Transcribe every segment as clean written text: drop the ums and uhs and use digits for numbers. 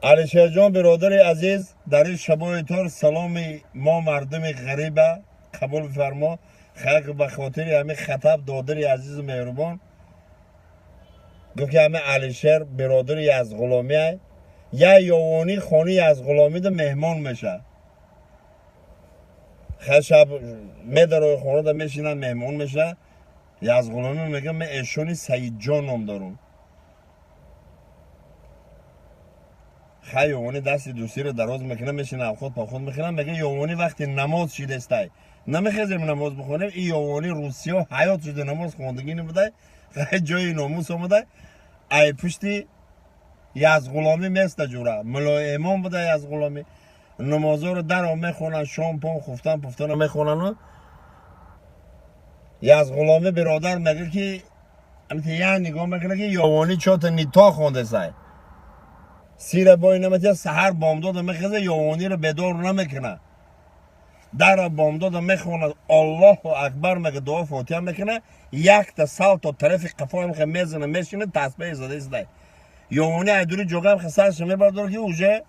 Алишерҷон, бародари азиз, дар ин шабои тор саломи мо мардуми ғариба қабул бифармо. Хайр, ба хотири ҳамин хатаб додари азизу меҳрубон гуфт, ки ҳамин Алишер бародари аз ғуломия я ёвонӣ хони аз ғуломида меҳмон меша. Хайр, шаб медарои хонада мешинад, меҳмон меша. Язғуломӣ мега, мен эшони Саидҷон ном дорум. Хай, ёвонӣ дасти дӯстиро дароз мекунад, мешина, авход поход мекунад. Мега, ёвонӣ вақти намоз шидестай, намехезем намоз бихонем. И ёвонӣ русиё ҳаёт шуда, намоз хондагӣ набудай. Хай, ҷои номус омадай, ай пушти Язғуломӣ места ҷура мулоимон буда. Язғуломӣ намозоро даро мехонанд, шом пон хуфтан пуфтана мехонану Язғуломӣ биродар мега, ки як нигоҳ мекунад, ки ёвонӣ чота нито хондесай, сира бой наметия. Саҳар бомдода мехеза, ёвониро бедор намекунад, дара бомдода мехонад, Аллоҳу акбар мега, дуо фотиҳа мекунад, якта салто тарафи қафоям мезана, мешина, тасбеҳ зада истай. Ёвонӣ айдури ҷогам сарша мебардор, ки уже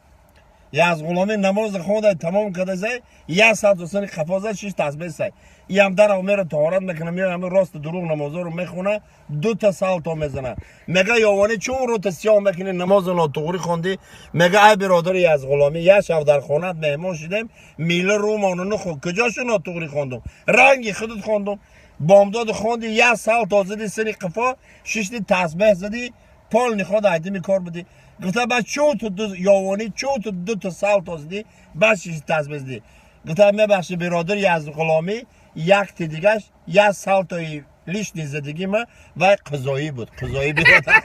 Язғуломӣ намоз хонда тамом кардасай, як саат сари қафо зад, шиш тасбеҳ сай. Иам дарав мера, тоҳорат мекуна, меоя, ҳами рост дурӯғ намозоро мехона, дута салто мезана. Мега, ёвонӣ, чун рота сиёҳ мекунӣ, намозу нотуғрӣ хондӣ? Мега, ай биродари Язғуломӣ, як шаб дар хонаат меҳмон шудем, мила рӯмону нухо, куҷошу нотуғрӣ хондум? Ранги худут хондум. Бомдоду хонди, як салто зади сари қафо, шишти, тасбеҳ задӣ, пол ниход, айдими кор будӣ. Гуфта, баъд чун ту ёвонӣ, чун ту дута салто задӣ, баъд шишти, тасбеҳ задӣ? Гуфта, мебахши, биродари Язғуломӣ, якти дигаш як салтои лишний задагима вай қазоӣ буд, қазоӣ, биродар.